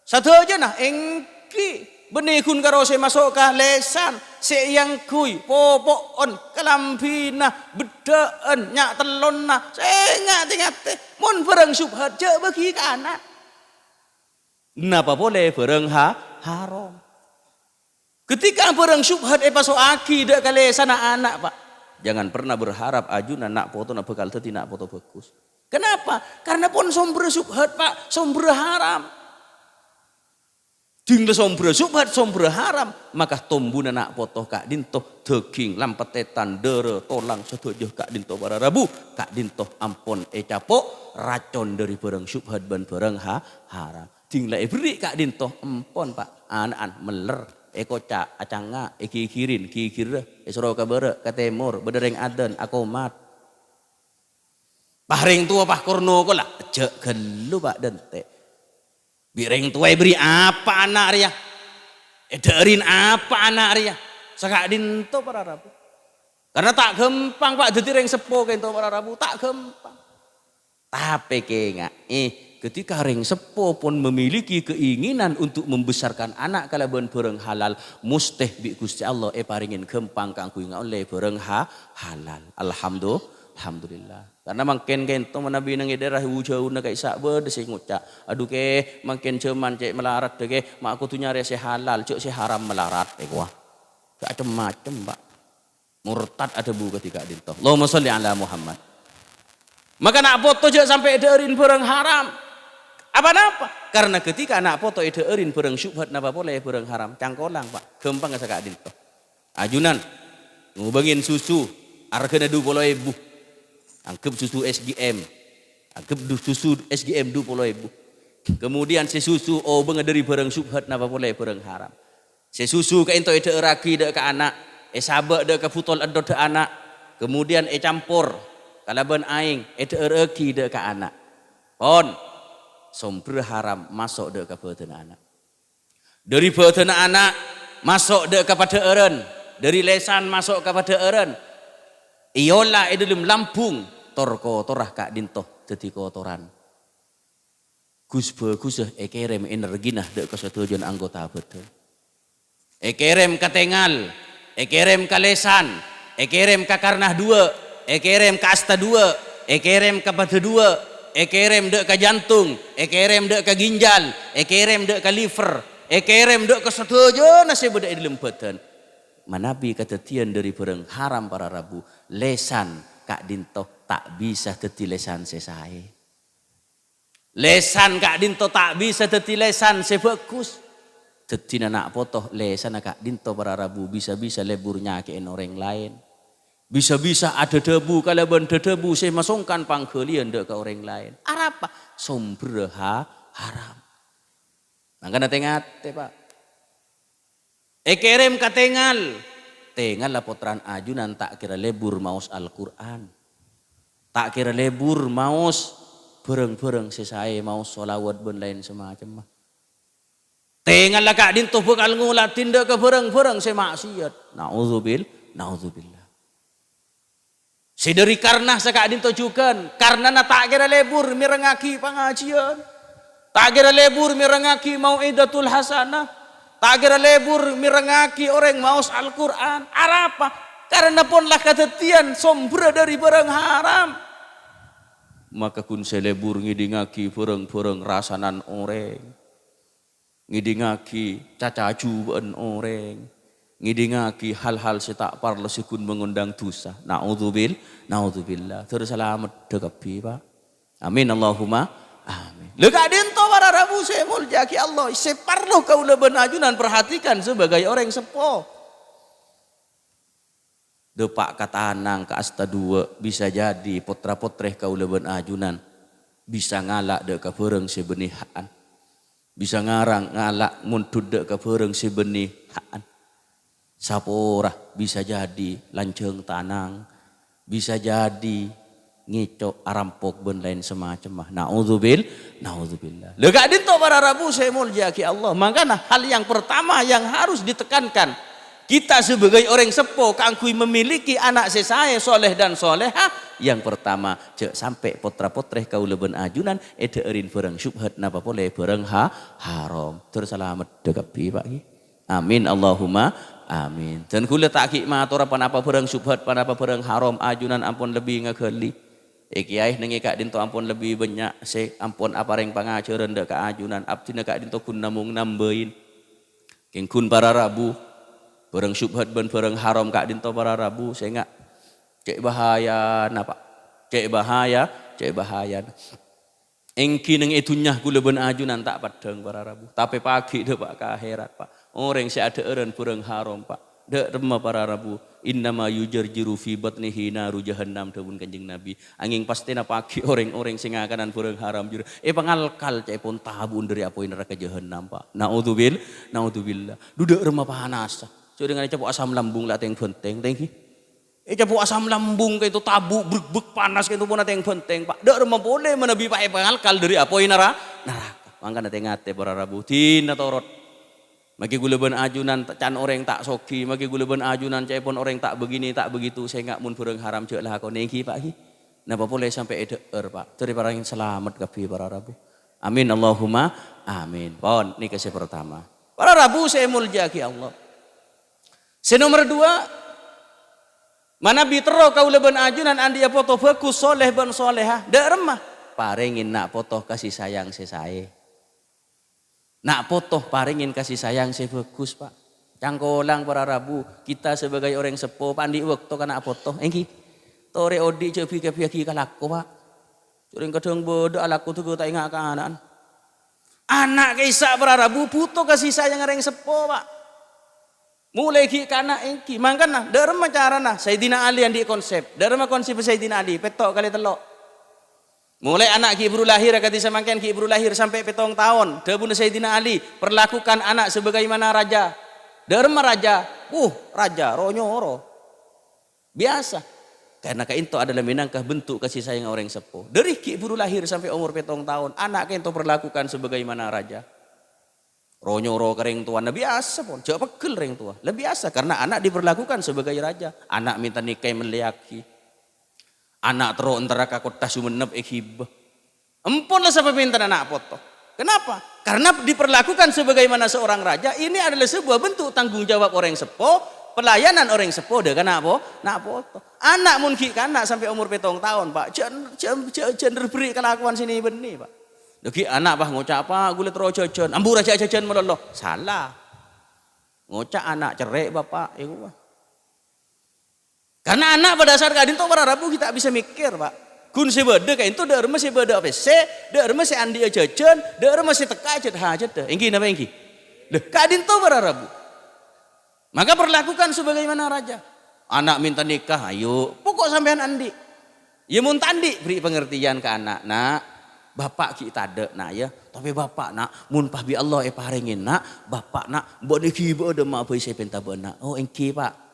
Sadhâjâna èngghi bânnè ghun karo sè maso' ka lèsan, sè èangghuy, popo'en, kalambhina, beddhâ'ân, nya' tellonna, sè ngatè-ngatè. Mon bhârâng syubhat, jhâ' bâghi ka ana'. Napa polè bhârâng ha-, haram. Ketika bhârâng syubhat èpaso'aghi dâ' ka lèsanna ana', Pak, jangan pernah berharap ajunan na' potona bhâkal dhâddhi na' poto bhâghus. Kenapa? Karna pon sombherra syubhat, Pak, sombherra haram. Ding la sombherra syubhat, sombherra haram, maka tombuna na' poto ka'dinto, dhâghing, lampettetan, dârâ, tolang, sadhâjâ ka'dinto para rabu, ka'dinto ampon ècapo' racon dâri bhârâng syubhat bân bhârâng ha-, haram. Ding la èberri' ka'dinto, empon, Pak. Ana'an meller, èkoca', acangnga', èghigirin, ghigirrâ, èsoro ka bârâ', ka tèmor, bâdâ rèng adân, akomat. Pas rèng towa pas korno kola, jhâ' ghâllu, Pak, dântè'. Bi' rèng towa èberri' apa ana' rèya? Èdhâ'ârin apa ana' rèya? Saka'dinto para rabu. Karna ta' ghâmpang, Pak, dhâddhi rèng seppo ka'dinto para rabu, ta' ghâmpang. Tapè kènga'è, ketika rèng seppo pon memiliki keinginan untuk membesarkan ana' kalabân bhârâng halal, mostè bi' Ghustè Allah èparèngè ghâmpang kaangghuy ngaollè bhârâng ha-, halal. Alhamdu-, alhamdulillah. Karna mangkèn ka'dinto manabi neng è dhaèra jhâu-jhâuna ka'issa' bâdâ sè ngoca', "Adhu, Kè, mangkèn jhâman cè' malarat, Kè, ma' kodhu nyarè sè halal, jhâ' sè haram malarat," èkowa. Sè cem-macem, Pak. Murtad adhâbu kadhi ka'dinto. Allahumma sholli ala Muhammad. Maka na' poto jhâ' sampè' èdhâ'ârin bhârâng haram. Apa-napa? Karna ketika na' poto èdhâ'ârin bhârâng syubhat napa polè bhârâng haram, cangkolang, Pak. Ghâmpang saka'dinto. Ajunan, ngobângè susu, arghâna du polo èbu. Angghep susu S G M. Angghep du-, susu S G M du polo èbu. Kemudian sè susu obângnga dâri bhârâng syubhat napa polè bhârâng haram. Sè susu ka'dinto èdhâ'ârraghi dâ' ka ana', èsabâ' dâ' ka butol èddhâ ana', kemudian ècampor kalabân aèng, èdhâ'ârraghi dâ' ka ana'. Pon, sombherra haram maso' dâ' ka bhâdhânna ana'. Dâri bhâdhânna ana', maso' dâ' ka padhâ'ârân, dâri lèsan maso' ka padhâ'ârân, èola è dâlem lambung, tor-kotorra ka'dinto dhâddhi kotoran. Gus-bhâgussa èkèrèm energina dâ' ka sadhâjâna anggota bhâdhân. Èkèrèm ka tèngal, èkèrèm ka lèsan, èkèrèm ka karna duwâ', èkèrèm ka asta duwâ', èkèrèm ka padâ duwâ', èkèrèm dâ' ka jantung, èkèrèm dâ' ka ginjal, èkèrèm dâ' ka liver, èkèrèm dâ' ka sadhâjâna sè bâdâ è dâlem bhâdhân. Manabi kadhâddhiyân dâri bhârâng haram para rabu, lèsan ka'dinto ta' bisa dhâddhi lèsan sè saè. Lèsan ka'dinto ta' bisa dhâddhi lèsan sè bhâghus. Dhâddhina na' poto lèsanna ka'dinto para rabu bisa-bisa lebur nyakè'è orèng laèn. Bisa-bisa adhâdhâbu kalabân dhâdhâbu sè masongkan pangghâliyân dâ' ka orèng laèn. Arapa? Sombherra ha-, haram. Mangkana tè-ngatè, Pak. Èkèrèm ka tèngal. Tèngalla pottrana ajunan ta' kèra lebur maos Al-Qur'an. Ta' kèra lebur maos bhârâng-bhârâng sè saè, maos sholawat bân laèn samacemma. Tèngalla ka'dinto bhâkal ngolatè dâ' ka bhârâng-bhârâng sè ma'siyat. Na'udzubil-, na'udzubillah. Sè dhâri karna saka'dinto jhughân, karnana ta' kèra lebur mèrengngaghi pangajiyân. Ta' kèra lebur mèrengngaghi mau'izatul hasanah. Ta' kèra lebur mèrengngaghi orèng maos Al-Qur'an. Arapa? Karna pon la kadhâddhiyân sombherra dhâri bhârâng haram. Maka ghun sè lebur ngèdingngaghi bhârâng-bhârâng rasanan orèng. Ngèdingngaghi caca jhubâ'ân orèng. Ngèdingngaghi hal-hal sè ta' parlo sè ghun mangondhâng dhusa. Na'udzubil-, na'udzubillah. Terros salameddhâ kabbhi, Pak. Amin, Allahumma amin. Lha ka'dinto para rabu sè èmoljâ'aghi Allah, sè parlo kaulâ bân ajunan perhatikan sebagai orèng seppo. Dâpa' ka tanang ka'asta duwâ', bisa jadi pottra-pottrè kaulâ bân ajunan bisa ngala' dâ' ka bhârâng sè bânnè ha'an. Bisa ngarang ngala' mondhut dâ' ka bhârâng sè bânnè ha'an. Sapora bisa jadi lanjhâng tanang, bisa jadi ngèco' arampok bân laèn samacemma. Na'udzubil-, na'udzubillah. Lha ka'dinto para rabu sè èmoljâ'aghi Allah. Mangkana hal yang pertama yang harus ditekankan kita sebagai orèng seppo kaangghuy memiliki ana' sè saè, soleh dan solehah, yang pertama, jhâ' sampè' pottra-pottrè kaulâ bân ajunan èdhâ'ârin bhârâng syubhat napa polè bhârâng ha-, haram. Terros salameddhâ kabbhi, Pak, ghi. Amin, Allahumma amin. Dân kaulâ ta' ghi' matora ponapa bhârâng syubhat, ponapa bhârâng haram, ajunan ampon lebbi ngaghâli. È kèyaè nèngè ka'dinto ampon lebbi bânnya' sè ampon aparèng pangajhârân dâ' ka ajunan, abdhina ka'dinto ghun namong nambâi. Kèng ghun para rabu, bhârâng syubhat bân bhârâng haram ka'dinto para rabu, sènga' cè' bahayana, Pak. Cè' bahaya, cè' bahayana. Èngghi nèng è dhunnya kaulâ bân ajunan ta' peddhâng para rabu, tapè pagghi' dâpa' ka akhèrat, Pak. Orèng sè adhâ'ârân bhârâng haram, Pak. Dâ' remma para rabu, "Innama yujarjiru fi batnihi naru jahannam," dhâbuna Kanjeng Nabi. Angèng pastèna pagghi' orèng-orèng sè ngakanan bhârâng haram jârèya èpangalkal ca'èpon tabu'na dhâri apoy naraka jahannam, Pak. Na'udzubil-, na'udzubillah. Dhu dâ' remma panassa. Jârèya nganè capo' asam lambung la tèng-bhântèng, tèngghi. Ècapo' asam lambung ka'dinto tabu' brègbèk panas ka'dinto pon atèng-bhântèng, Pak. Dâ' remma polè manabi, Pak, èpangalkal dhâri apoy nara-, naraka. Mangkana tè-ngatè para rabu, dina torot. Maghi kaulâ bân ajunan ta-, can orèng ta' soghi, maghi kaulâ bân ajunan ca'èpon orèng ta' bâgini, ta' bâgitu, sènga' mon bhârâng haram jhâ' lakonè, èngghi, Pak, ghi. Napa polè sampè' èdhâ'âr, Pak. Dhâri parèngè salamet kabbhi para rabu. Amin, Allahumma amin. Pon, nèka sè partama. Para rabu sè èmoljâ'aghi Allah. Sè nomer duwâ', manabi terro kaulâ bân ajunan andi'â poto bhâghus, soleh bân solehah, dâ' remma parèngè na' poto kasih sayang sè saè. Na' poto parèngè kasih sayang sè bhâghus, Pak. Cangkolang para rabu, kita sebagai orèng seppo, Pak, andi' bâkto ka na' poto, èngghi. Torè odi' jhâ' bi-, kabiyâghi ka lako, Pak. Jhârèng kadhâng bâdâ alako dhâgâ ta' enga' ka ana'na. Ana' ka'issa' para rabu bhuto kasih sayang orèng seppo, Pak. Molaè ghi' kana' èngghi. Mangkana, dâ' remma carana Sayyidina Ali andi' konsep. Dâ' remma konsep Sayyidina Ali, pètto' kalè tello'. Molaè ana' ghi' buru lahir akadhi samangkèn ghi' buru lahir sampè' pèttong taon. Dhâbuna Sayyidina Ali, "Perlakukan anak sebagaimana raja." Dâ' remma raja? Uh, raja, ro-nyoro. Biyasa. Karena ka'dinto adalah mènangka bentuk kasih sayang orèng seppo. Dâri ghi' buru lahir sampè' omor pèttong taon, ana' ka'dinto perlakukan sebagaimana raja. Ro-nyoro ka rèng towana biyasa pon, jhâ' pegghel rèng towa. La biyasa, karena anak diperlakukan sebagai raja. Anak mènta nikahi mellèyaghi. Anak terro entara ka kottha Songennep èghibâ. Empon la sapamèntana na' poto. Kenapa? Karena diperlakukan sebagaimana seorang raja, ini adalah sebuah bentuk tanggung jawab orèng seppo, pelayanan orèng seppo dâ' ka na' po-, na' poto. Ana' mon ghi' kana' sampè' omor pèttong taon, Pak, jhâ', jhâ', jhâ', jhâ' nerri-berri' kalakowan sè nè-bânnè, Pak. Dâgghi' ana', Pak, ngoca', "Pak, ghulâ terro jhâjhân, ambu rajâ jhâjhân malolo." Sala. Ngoca' ana' cerrè', Bapa', èkowa. Karena ana' pada saat ka'dinto para rabu ghi' ta' bisa mèkkèr, Pak. Ghun sè bâdâ ka'dinto dâ' remma sè bâdâ pèssè, dâ' remma sè andi'â jhâjhân, dâ' remma sè tekka' jhât-hajhâddhâ. Èngghi napa èngghi? Lho, ka'dinto para rabu. Maka perlakukan sebagaimana raja. Ana' mènta nikah, ayo, poko' sampèyan andi'. Iyâ, mon ta' andi', beri pengertian ka ana', "Na', Bapa' ghi' tadâ', Na', yâ. Tapè Bapa', Na', mon pas bi' Allah èparèngè, Na', Bapa', Na', bâ'na èghibâ'â dâ' emma' bhâi sè èpènta bâ'na." "Oh, èngghi, Pa'."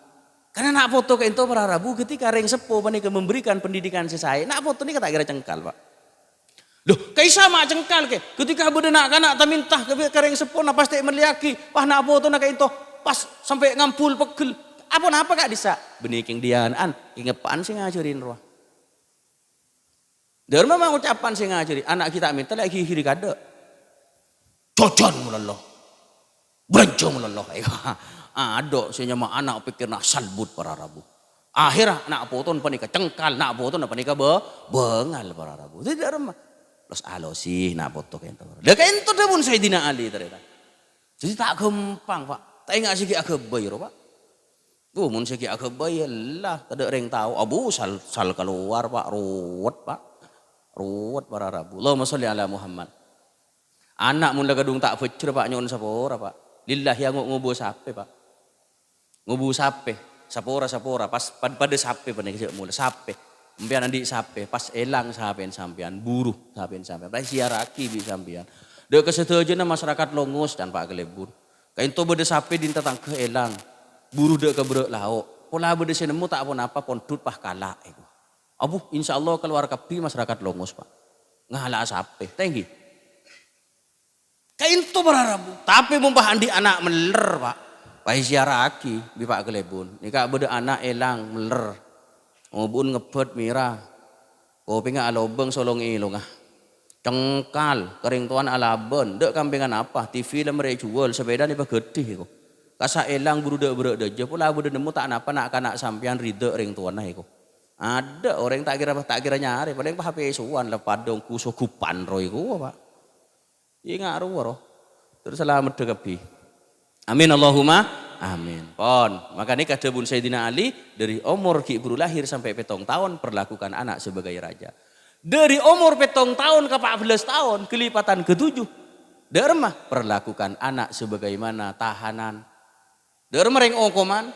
Karena na' poto ka'dinto para rabu ketika rèng seppo panèka memberikan pendidikan sè saè, na' poto nèka ta' kèra cengkal, Pa'. Loh, ka'issa' ma' cengkal, Kè. Ketika bâdâ na'-kana' ta-mènta ka, ka rèng seppona, pas ta' mellèyaghi. Wah, na' potona ka'ènto pas sampè' ngambul peggel. Aponapa ka'dissa'? Bânnè kèng dhiyâ'ân, kèng eppa'an sè ngajhârin rowa. Dhârma ma' ocapan sè ngajhâri, ana' ghi' ta' mènta lè' ghighiri kaadâ'. Jhâjhân malolo. Bârânjhâ malolo. Adhu, sè nyama ana' pèkkèrra salbut para rabu. Akhèrra na' potona panèka cengkal, na' potona panèka bâ-, bângal para rabu. Dhâddhi dhârma. Los-alosi na' poto ka'ènto. Lha ka'ènto dhâbuna Sayyidina Ali, tarètan. Dhâddhi ta' ghâmpang, Pa'. Ta' enga' sè ghi' aghâbây ro, Pa'. Oh, mon sè ghi' aghâbây, ella, tadâ' rèng tao. Abu, sal, sal kalowar, Pa'. Ruwet, Pa'. Ruwet para rabu. Allahumma sholli ala Muhammad. Ana' mon la kadhung ta' bhâjjhrâ, Pa', nyo'on sapora, Pa'. Lillahi ango' ngobâ sapè, Pa'. Ngobâ sapè. Sapora, sapora. Pas pad-, padâ sapè panèka jhâ' mola. Sapè. Sampèyan andi' sapè. Pas èlang sapèna sampèyan. Buru sapèna sampèyan. Pas èziyarraghi bi' sampèyan. Dâ' ka sadhâjâna masarakat Longos, can Pa' Kalèbun. Ka'ènto bâdâ sapè dhin tatangghâ èlang, buru dâ' ka bârâ' lao'. Pola bâdâ sè nemmo ta' ponapa, pondhut pas kala' èko. Abu, insyaallah kalowar kabbhi masarakat Longos, Pa'. Ngala'a sapè. Tèngghi. Ka'ènto para rabu. Tapè mon pas andi' ana' meller, Pa'. Pas èziyarraghi bi' Pa' Kalèbun. Nèka bâdâ ana' èlang meller. Obu'en ngebbhât mèra. Kopèngnga alobâng solong èlongnga. Cengkal, ka rèng towana alabân, dâ' kampèngan apa, T V la marè èjhuwâl, sapèdana èpaghâdhi èko. Kassa' èlang buru dâ' bârâ' dâjâ, pola bâdâ nemmo ta' napa na'-kana' sampèyan ridhâ rèng towana èko. Adâ' orèng ta' kèra, ta' kèra nyarè, palèng pas H P sowan la padâ ongghu sogupan rowa èko, Pa'. Iyâ, nga' rowa, ro. Terros salameddhâ kabbhi. Amin, Allahumma amin. Pon. Maka nèka dhâbuna Sayyidina Ali, "Dâri omor ghi' buru lahir sampè' pèttong taon, perlakukan anak sebagai raja." Dâri omor pèttong taon ka pa' bellâs taon, kalipatan katuju. Dâ'remma, perlakukan anak sebagaimana tahanan. Dâ'remma rèng okoman,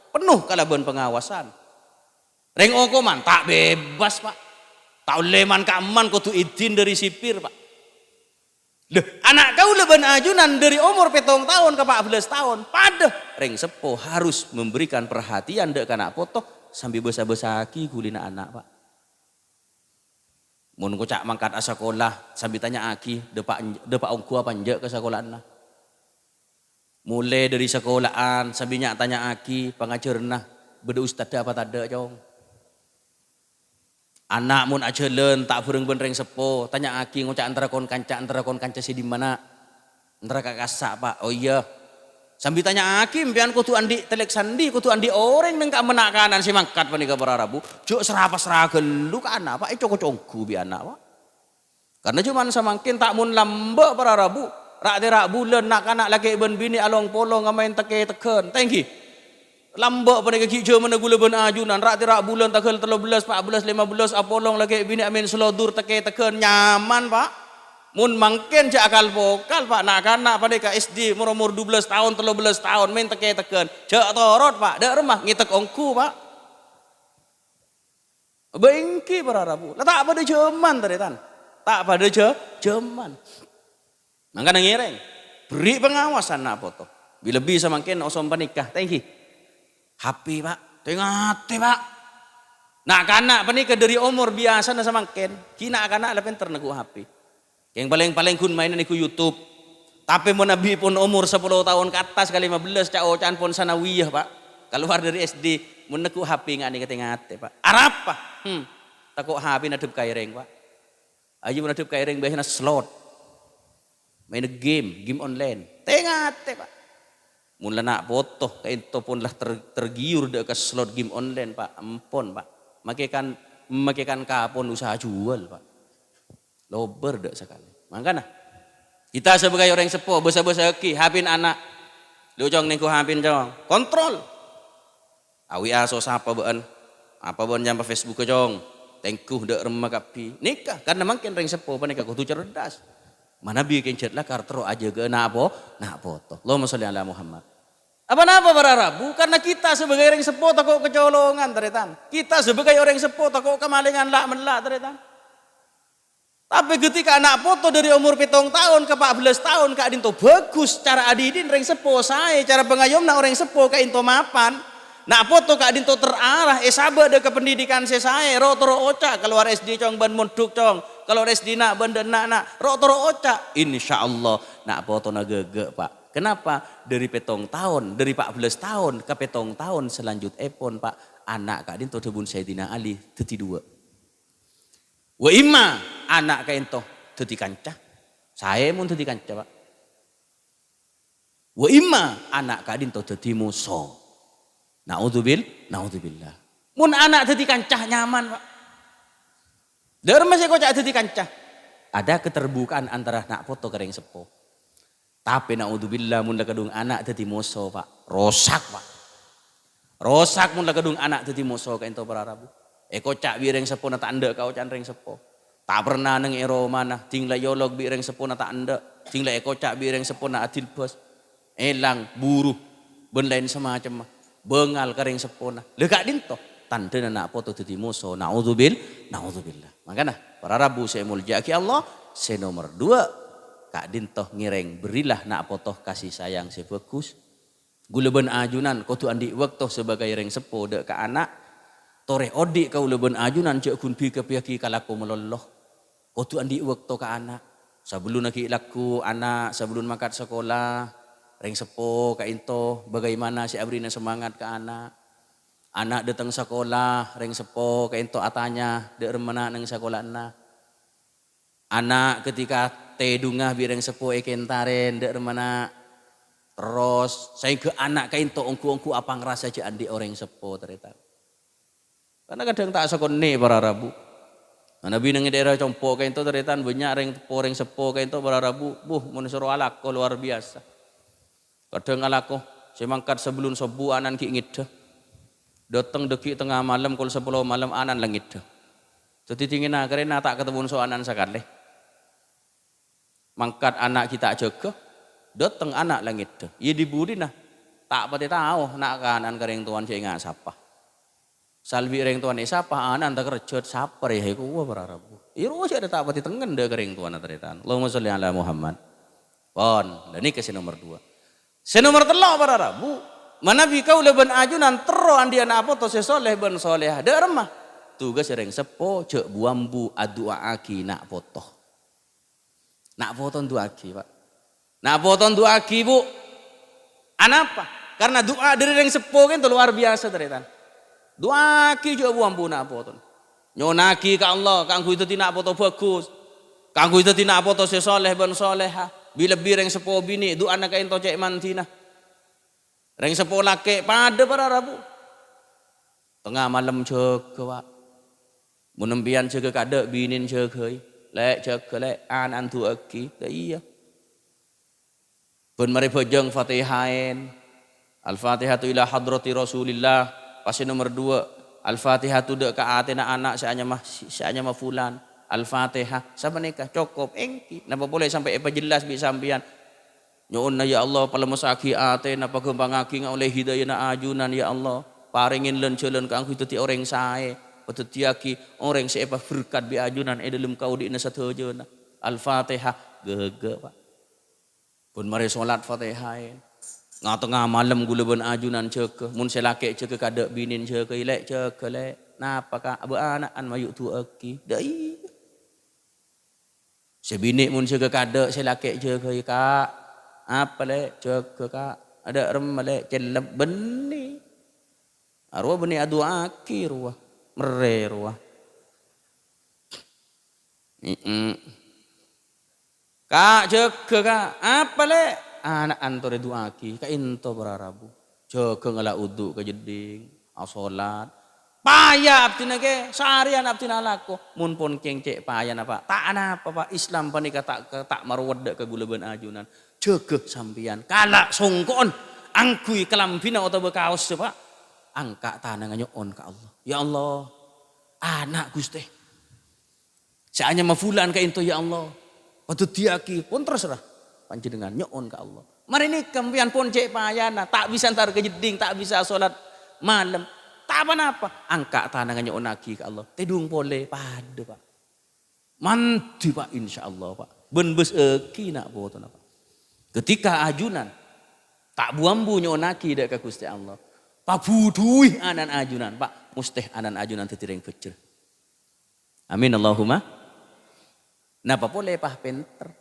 penuh kalabân pengawasan. Rèng okoman ta' bebas, Pa'. Ta' ollè man-ka'emman, kodhu idin dâri sipir, Pa'. Lha, ana' kaulâ bân ajunan dâri omor pèttong taon ka pa' bellâs taon, padâ rèng seppo harus memberikan perhatian dâ' ka na' poto sambi bâsa-bâsaghi ghulina ana', Pa'. Mon ngoca' mangkat asakola, sambi tanya'aghi, dâpa', dâpa' ongghu apa enjâ' ka sakola'anna. Molè dâri sakola'an, sambi nya'-tanya'aghi pangajhârânna, bâdâ ustadda apa tadâ', Cong. Ana' mon ajhâlân ta' bhâreng bân rèng seppo, tanya'aghi ngoca' antara kon-kanca, antara kon-kanca sè dimma, Na'? Antara ka kassa', Pa'. Oh, iyâ. Sambi tanya'aghi, empèyan kodhu andi' telek sandi, kodhu andi' orèng neng ka'emma na'-kana' sè mangkat panèka para rabu. Jhâ' sra-pasra ghâllu ka ana', Pa', èco-koco ongghu bi' ana', Pa'. Karna jhâman samangkèn ta' mon lambâ' para rabu, ra'-tèra' bulân na'-kana' lakè' bân binè' along-polong amaèn tèk-kètègghân. Tèngghi. Lambâ' panèka ghi' jhâmanna ghulâ bân ajunan, ra'-tèra' bulân tangghâl tello bellâs, pa' bellâs, lèma bellâs, apolong lakè' binè' amaèn selodor tèk-kètègghân. Nyaman, Pa'. Mon mangkèn jhâ' akal-pokal, Pa', na'-kana' panèka S D, mor-omor dubellâs taon, tello bellâs taon, maèn tèk-kètègghân. Jhâ' torot, Pa', dâ' remma ngètèk ongghu, Pa'. Bâ èngghi para rabu. La ta' padâ jhâman, tarètan. Ta' padâ jhâ-, jhâman. Mangkana ngèrèng. Bherri' pangawasan na' poto. Bi-, lebbi samangkèn osom panèka. Tèngghi. H P, Pa'. Tè-ngatè, Pa'. Na'-kana' panèka dâri omor biyasana samangkèn, ghi' na'-kana' la pènter neggu' H P. Kèng palèng-palèng ghun maènan neggu' YouTube. Tapè mon abbi'èpon omor sapolo taon ka attas ka lèma bellâs, ca'-oca'an pon sanawiyah, Pa'. Kalowar dâri S D, mon neggu' H P nga' nèka tè-ngatè, Pa'. Arapa? Hmm. Tako' H P naddhep ka èrèng, Pa'. Ayu mon naddhep ka èrèng biasana slot. Maèn game, game online. Tè-ngatè, Pa'. Mon la na' poto, ka'ènto pon la ter-, tergiur dâ' ka slot game online, Pa'. Empon, Pa'. Makè kan, makè kan kapon usaha juwâl, Pa'. Lobâr dâ' sakalè. Mangkana, kita sebagai orèng seppo, bâsa-bâsaghi, H P-na ana'. Lu, Cong, nèngghu H P-na, Cong. Kontrol. A W A sossa apa bâ'ân? Apa bâ'ân nyampa Facebook-a, Cong? Tèngghu dâ' remma kabbhi. Nèka, karna mangkèn rèng seppo panèka kodhu cerdas. Manabi kèng jhât lakar terro ajâgâ na' po-, na' poto. Allahumma sholli ala Muhammad. Apa-napa para rabu? Karna kita sebagai rèng seppo tako' kacolongan, tarètan. Kita sebagai orèng seppo tako' kamalèngan la'-mella', tarètan. Tapè ghâtèka ana' poto dâri omor pèttong taon ka pa' bellâs taon ka'dinto bhâghus cara adidin, rèng seppo saè, cara pangayomna orèng seppo ka'dinto mapan. Na' poto ka'dhinto terarah, èsabâ' dâ' ka pendidikan sè saè, ro-toro oca', "Kalowar S D, Cong, bân mondhuk, Cong. Kalowar S D, Na', bân dâ' enna', Na'." Ro-toro oca', insyaallah, na' potona ghâghâ', Pa'. Kenapa? Dâri pèttong taon, dâri pa' bellâs taon ka pèttong taon salanjutèpon, Pa', ana' ka'dhinto dhâbuna Sayyidina Ali dhâddhi duwâ'. Wa imma ana' ka'dhinto dhâddhi kanca. Saè mon dhâddhi kanca, Pa'. Wa imma ana' ka'dhinto dhâddhi moso. Naudzubil-, naudzubillah. Mon ana' dhâddhi kanca nyaman, Pa'. Dâ' remma sè èkoca' dhâddhi kanca. Ada keterbukaan antara na' poto ka rèng seppo. Tapè naudzubillah mon la kadhung ana' dhâddhi moso, Pa'. Rosak, Pa'. Rosak mon la kadhung ana' dhâddhi moso ka'dhinto para rabu. Èkoca' bi' rèng seppona ta' endâ' kaoca'an rèng seppo. Ta' perna neng è romana, dhing la èolok bi' rèng seppona ta' endâ', dhing la èkoca' bi' rèng seppona adilbâs, èlang, buru, bân laèn samacemma. Bângal ka rèng seppona. Lha ka'dhinto, tandhâna na' poto dhâddhi moso. Naudzubil-, naudzubillah. Mangkana, para rabu sè èmoljâ'aghi Allah, sè nomer duwâ', ka'dhinto ngèrèng bherrilah na' poto kasih sayang sè bhâghus. Ghulâ bân ajunan kodhu andi' bâkto sabâgâi rèng seppo dâ' ka ana'. Torè odi' kaulâ bân ajunan jhâ' ghun bi-kabbhiyâghi ka lako malolo. Kodhu andi' bâkto ka ana'. Sabellunna ghi' lagghu ana', sabellun mangkat sakola, rèng seppo ka'dhinto bagaimana sè aberri'na semangat ka ana'. Ana' dâteng sakola, rèng seppo ka'dhinto atanya, "Dâ' remmana neng sakolana?" Ana' ketika tèdhungnga bi' rèng seppo èkentarè, dâ' remmana. Terros, saèngghâ ana' ka'dhinto ongghu-ongghu apangrasa jhâ' andi' orèng seppo, tarètan. Karna kadhâng ta' sakonè' para rabu. Manabi neng è dhaèra compo' ka'dhinto, tarètan, bânnya' rèng seppo, rèng seppo ka'dhinto para rabu, buh, mon soro alako luar biasa. Kadhâng alako, sè mangkat sabellun sobbhu ana'na ghi' ngèddhâ. Dâteng dâgghi' tengnga malem, kol sapolo malem, ana'na la ngèddhâ. Dhâddhi dhingènna karèna ta' katemmo so ana'na sakalè. Mangkat ana' ghi' ta' jâgâ, dâteng ana' la ngèddhâ. Iyâ, dhi-budhina ta' patè tao na'-kana'na ka rèng towana jhâ' ènga' sapa. Sal bi' rèng towana èsapa, ana'na ta' kerjhât, sapa rèya èkowa para rabu. Iyâ, rowa jhâ' ta' patè tengngen dâ' ka rèng towana, tarètan. Allahumma sholli ala Muhammad. Pon, la nèka sè nomer duwâ'. Sè nomer tello', para rabu, manabi kaulâ bân ajunan terro andi' ana' poto sè soleh bân soleha, dâ' remma? Tugas rèng seppo jhâ' bu-ambu adu'aaghi na' poto. Na' poto ndu'aaghi, Pa'. Na' poto ndu'aaghi, Bu. Anapa? Karna du'a dâri rèng seppo ka'dhinto luar biasa, tarètan. Du'aaghi jhâ' bu-ambu na' potona. Nyo'onnaghi ka Allah kaangghuy dhâddhi na' poto bhâghus, kaangghuy dhâddhi na' poto sè soleh bân soleha. Bi-, lebbi rèng seppo binè', du'ana ka'dhinto cè' mandhina. Rèng seppo lakè' padâ para rabu. Tengnga malem jâgâ, Pa'. Mon sampèyan jâgâ kaadâ', binèna jâgâi. "Lè', jâgâ, Lè', ana'na du'aaghi." Lah iyâ. Bân marè bhâjâng Fatihaèn. Al-Fatihatu ila hadrati Rasulillah. Pas sè nomer duwâ', Al-Fatihatu dâ' ka atèna ana' sè anyama, sè anyama Fulan. Al-Fatihah. Sapanèka cokop, èngghi. Napa polè sampè' èpajellas bi' sampèyan? Nyo'onna, ya Allah, palemessaghi atèna, paghâmpangaghi ngaollè hidayana ajunan, ya Allah. Parèngè lan-jhâlân kaangghuy dhâddhi orèng saè, padhâddhiyaghi orèng sè èpaberkat bi' ajunan è dhâlem kaodi'na sadhâjâna. Al-Fatihah, ghâghâ, Pa'. Bân marè solat Fatihaèn. Nga-, tengnga malem ghulâ bân ajunan jâgâ. Mon sè lakè' jâgâ kaadâ', binèna jâgâi, "Lè', jâgâ, Lè'. Napa, Ka'? Abâ' ana'na mayu' du'aaghi." Dâ' iyâ. Sè binè' mon jâgâ kaadâ', sè lakè' jâgâi, "Ka', apa, Lè'? Jâgâ, Ka'. Adâ' remma, Lè', cellep." Bânnè. Arowa bânnè adu'aaghi rowa. Merrè rowa. Heeh. "Ka', jâgâ, Ka'. Apa, Lè'?" Ana'na torè du'aaghi, kaènto para rabu. Jâgâ ngala' udhu ka jeddhing, asolat. Paya abdhina, Kè, saarèyan abdhina alako. Mon pon kèng cè' payana, Pa'. Ta' anapa, Pa'. Islam panèka ta', ta' marowet dâ' ka ghulâ bân ajunan. Jâgâ sampèyan. Kala' songko'en angghuy kalambhina otabâ kaossa, Pa'. Angka' tanangnga nyo'on ka Allah. "Ya Allah, ana', Ghustè. Sè anyama Fulan kaènto, ya Allah. Padhâddhiyaghi, pon terserah Panjhennengngan," nyo'on ka Allah. Marè nèka sampèyan pon cè' payana, ta' bisa entar ka jeddhing, ta' bisa asolat malem. Ta' pa-napa, angka' tanangnga nyo'onnaghi ka Allah. Tèdhung polè, padâ, Pa'. Mandhi, Pa', insyaallah, Pa'. Bân bâsaghi na' potona, Pa'. Ketika ajunan ta' bu-ambu nyo'onnaghi dâ' ka Ghustè Allah. Pabudhuwi ana'na ajunan, Pa'. Mostè ana'na ajunan dhâddhi rèng bhâjhrâ. Amin, Allahumma. Napa polè, Pa', pènter.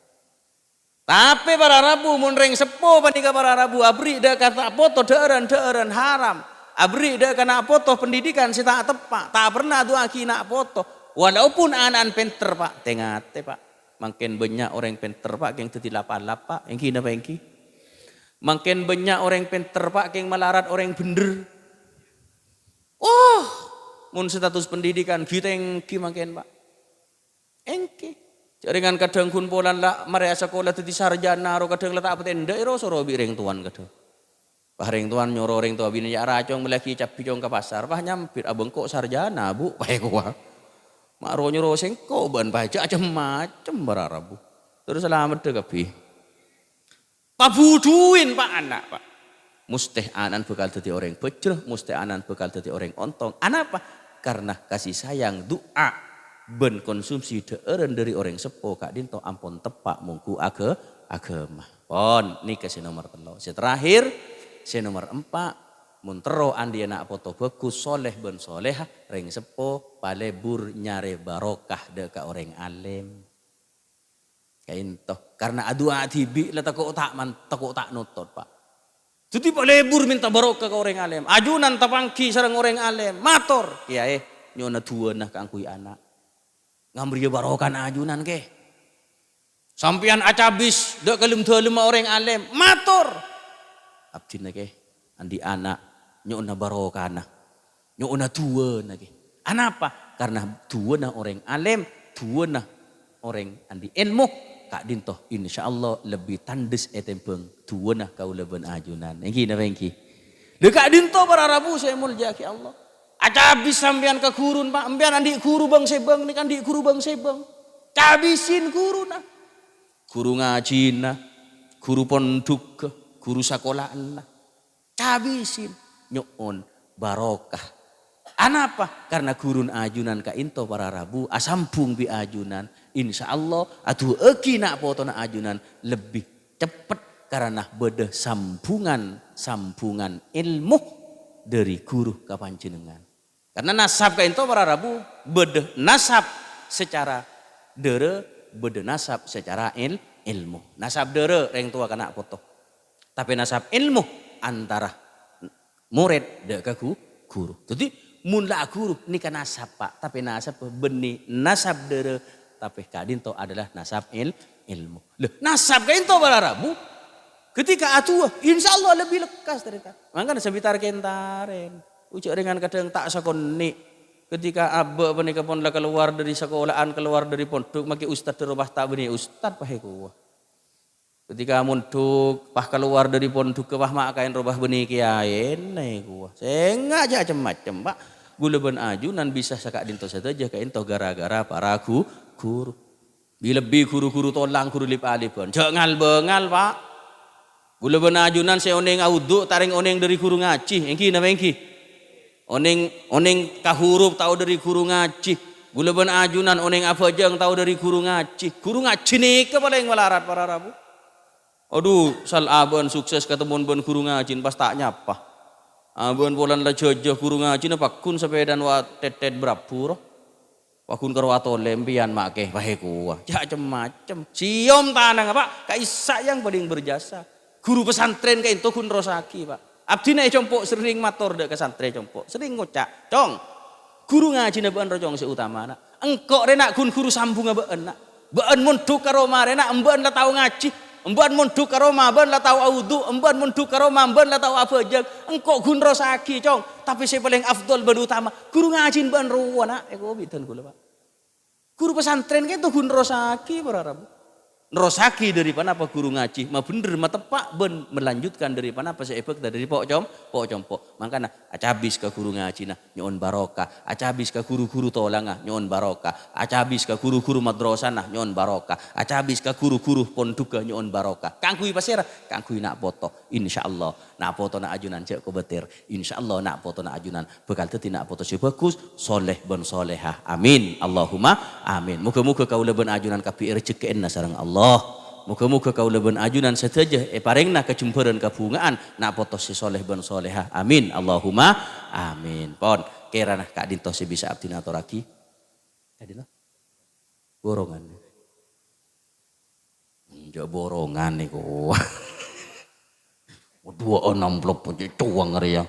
Tapè para rabu, mon rèng seppo panèka para rabu aberri' dâ' ka ta' poto dhâ'ârân-dhâ'ârân haram, aberri' dâ' ka na' poto pendidikan sè ta' teppa', ta' pernah adu'aaghi na' poto, walaupun ana'na pènter, Pa', tè-ngatè, Pa'. Mangkèn bânnya' orèng pènter, Pa', kèng dhâddhi lapa-lapa, èngghi napa èngghi? Mangkèn bânnya' orèng pènter, Pa', kèng malarat orèng bhender. Oh, mon status pendidikan ghi tèngghi mangkèn, Pa'. Èngghi. Jhâ' rèngan kadhâng ghun polana la marè asakola dhâddhi sarjana, ro kadhâng la ta' patèndhâ'è ro soro bi' rèng towana kadhâng. Pas rèng towana nyoro rèng towa binè, "Ya' ra, Cong, mellèaghi cabbhi, Cong, ka pasar." Pas nyambit, "Abâ' engko' sarjana, Bu'." Pas èkowa. "Ma' ro nyoro sèngko' bâ'na, Pa', jhâ' cem-macem para rabu." Terros salameddhâ kabbhi. Pabudhuwin, Pa', ana', Pa'. Mostè ana'na bhâkal dhâddhi orèng bhâjhrâ, mostè ana'na bhâkal dhâddhi orèng ontong. Anapa? Karna kasih sayang, du'a, bân konsumsi dhâ'ârân dhâri orèng seppo ka'dinto ampon teppa' mongghu agâ-, aghâma. Pon, nèka sè nomer tello'. Sè terakhir, sè nomer empa', mon terro andi'â na' poto bhâghus, soleh bân soleha, rèng seppo palebur nyarè barokah dâ' ka orèng alèm. Kaènto, karna adu'a dhibi' la tako' ta' man-, tako' ta' notot, Pa'. Dhâddhi palebur mènta barokah ka orèng alèm. Ajunan tapangghi sareng orèng alèm, mator, "Kèyaè, nyo'ona du'âna kaangghuy ana'. Ngamrèya barokana ajunan, Kè. Sampèyan acabis dâ' ka lem-dâlemma orèng alèm, mator." "Abdhina, Kè, andi' ana', nyo'ona barokana." Nyo'ona du'âna, Kè. Anapa? Karna du'âna orèng alèm, du'âna orèng andi' èlmo, ka'dinto, insyaallah, lebbi tandhes ètèmbhâng du'âna kaulâ bân ajunan. Èngghi napa èngghi? Lha, ka'dinto para rabu sè èmoljâ'aghi Allah. Acabis sampèyan ka ghuruna, Pa'. Sampèyan andi' ghuru bâng-sèbâng, nèka andi' ghuru bâng-sèbâng. Cabisin ghuruna. Ghuru ngajhina, ghuru pondhugghâ, ghuru sakola'anna. Cabisin, nyo'on barokah. Anapa? Karna ghuruna ajunan ka'dinto para rabu, asambhung bi' ajunan. Insyaallah, adu'aaghi na' potona ajunan lebbi ceppet karna bâdâ sambhungan-sambhungan èlmo dhâri ghuru ka panjhennengngan. Karna nasab ka'dinto para rabu, bâdâ nasab sacara dârâ, bâdâ nasab sacara èl-, èlmo. Nasab dârâ rèng towa ka na' poto. Tapè nasab èlmo antara morèd dâ' ka ghu-, ghuru. Dhâddhi, mon la aghuru nèka nasab, Pa', tapè nasab bânnè nasab dârâ, tapè ka'dinto adalah nasab èl-, èlmo. Lha, nasab ka'dinto para rabu. Ketika adu'a, insyaallah lebbi lekkas tarètan. Mangkana sabittar kèntarèn. Ojhâ' rèngan kadhâng ta' sakonè'. Ketika abâ' panèka pon la kalowar dâri sakola'an, kalowar dâri pondhuk, makè ustad dâ' rowa ta' bânnè ustad, pahè kowa. Ketika mondhuk, pas kalowar dâri pondhugghâ, pas ma' kaèn rowa bânnè kèyaèna kowa. Sènga' jhâ' cem-macem, Pa'. Ghulâ bân ajunan bisa saka'dinto sadhâjâ ka'dinto gara-gara para ghu-, ghuru. Bi-, lebbi ghuru-ghuru tolang, ghuru lip-alipan. Jhâ' ngal-bângal, Pa'. Ghulâ bân ajunan sè onèng awudu' ta' rèng onèng dâri ghuru ngajhi. Èngghi napa èngghi? Onèng, onèng ka hurup tao dâri ghuru ngajhi. Ghulâ bân ajunan onèng abhâjâng tao dâri ghuru ngajhi. Ghuru ngajhi nèka palèng malarat para rabu. Adhu, sal abâ'na sukses katemmon bân ghuru ngajhina pas ta' nyapa. Abâ'na polana la jhâjhâ ghuru ngajhina pagghun sapèdana wa tèt-tèt brabu, ro. Pagghun karo atolè empèyan, Ma' Kè, pahè kowa. Jhâ' cem-macem. Sèyom tanangnga, Pa'. Ka'issa' yang paling berjasa. Ghuru pesantren ka'dinto ghun nerrossaghi, Pa'. Abdhina è compo' serrèng mator dâ' ka santrè compo'. Serrèng ngoca', "Cong, ghuru ngajhina bâ'na, ro, Cong, sè utamana. Engko' rèya, Na', ghun ghuru sambhungnga bâ'na, Na'. Bâ'na mondhuk ka roma rèya, Na', embâ'na la tao ngajhi. Embâ'na mondhuk ka roma, bâ'na la tao awudu'. Embâ'na mondhuk ka roma, bâ'na la tao abhâjâng. Engko' ghun nerrossaghi, Cong. Tapè sè palèng afdhal bân utama, ghuru ngajhina bâ'na rowa, Na'." Èkowa bidhân ghulâ, Pa'. Ghuru pesantren ka'dinto ghun nerrossaghi para rabu. Nerrossaghi dâri ponapa ghuru ngajhi, mabhendher, mateppa', bân melanjutkan dâri ponapa sè èbhâkta dâri po'-com-, po'-compo'. Mangkana, acabis ka ghuru ngajhina, nyo'on barokah. Acabis ka ghuru-ghuru tolangnga, nyo'on barokah. Acabis ka ghuru-ghuru madrasana, nyo'on barokah. Acabis ka ghuru-ghuru pondhugghâ, nyo'on barokah. Kaangghuy pasèra? Kaangghuy na' poto. Insyaallah, na' potona ajunan jhâ' kobâtèr. Insyaallah, na' potona ajunan bhâkal dhâddhi na' poto sè bhâghus, soleh bân soleha. Amin. Allahumma amin. Moghâ-moghâ kaulâ bân ajunan kabbhi èrejhekkèna sareng Allah. Moghâ-moghâ kaulâ bân ajunan sadhâjâ èparèngana kajembhârân kabhunga'an na' poto sè soleh bân soleha. Amin. Allahumma amin. Pon, kèrana ka'dinto sè bisa abdhina atorraghi. Ka'dinto. Borongan. Enjâ' borongan nèko. Duwâ'ân amplop pojhi' cowang rèya.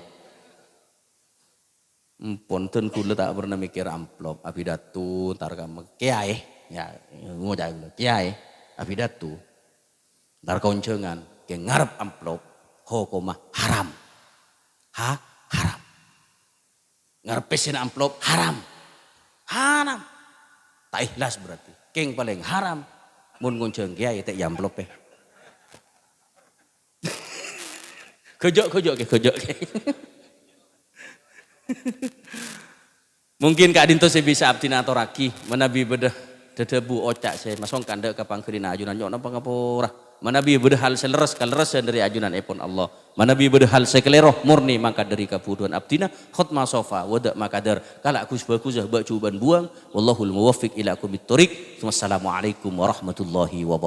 Empon, dân kaulâ ta' pernah mèkkèr amplop, abidhâtu, entar ka me-, kèyaè, ya, ngoca' kaulâ, kèyaè, abidhâtu. Entar ka onjhângan, kèng ngarep amplop, hokomma haram. Ha? Haram. Ngarep pèssèna amplop, haram. Haram. Ta' ikhlas berarti. Kèng palèng haram. Mon ngonjhâng kèyaè, ta' èamplopè. Ghâjâ', ghâjâ', kè, ghâjâ', kè. Mungkin ka'dinto sè bisa abdhina atorraghi, manabi bâdâ dhâdhâbu oca' sè masongkan dâ' ka pangghâlina ajunan nyo'ona pangapora. Manabi bâdâ hal sè lerres, kalerressan dâri ajunanèpon Allah. Manabi bâdâ hal sè kalèro, morni mangkat dâri kabhudhuwân abdhina, khotma sofa, wada' makadar, kala' ghus-bhâghusâ, bâ' jhubân buwâng. Wallahul muwaffiq ila aqwamit thoriq. Wassalamualaikum warahmatullahi wabarakatuh.